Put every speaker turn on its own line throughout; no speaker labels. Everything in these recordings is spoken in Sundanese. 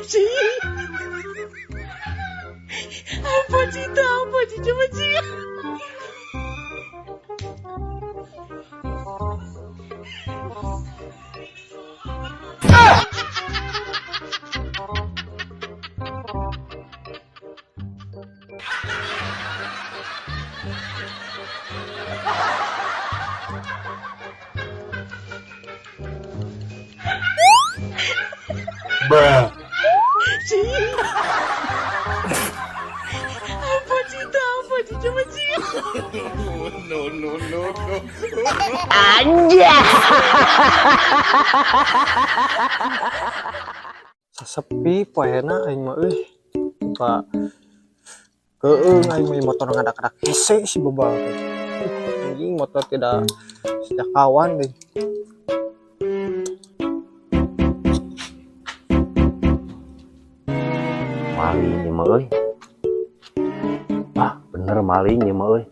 Apa cita, apa cita, apa cita.
Bruh.
Apa cita, apa cita, apa cita.
No, no, no, no.
Sasepi poena aing mah euy. Pak keung aing mah motor ngadak-ngadak hese si bebal teh. Anjing motor tidak sejak kawan deh.
Maling ieu mah euy. Ah, bener maling ieu mah euy.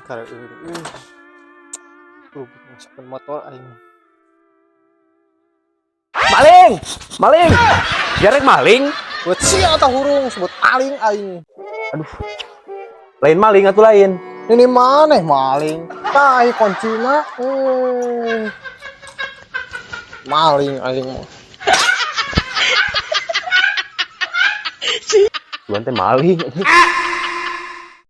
Kare euy. Masukkan motor aing.
Maling! Maling! Jarek maling.
Buat sia atau hurung sebut maling aing.
Aduh. Lain maling atuh lain.
Ini maneh maling. Tai kuncina. Maling aing mah.
Tuan teh maling.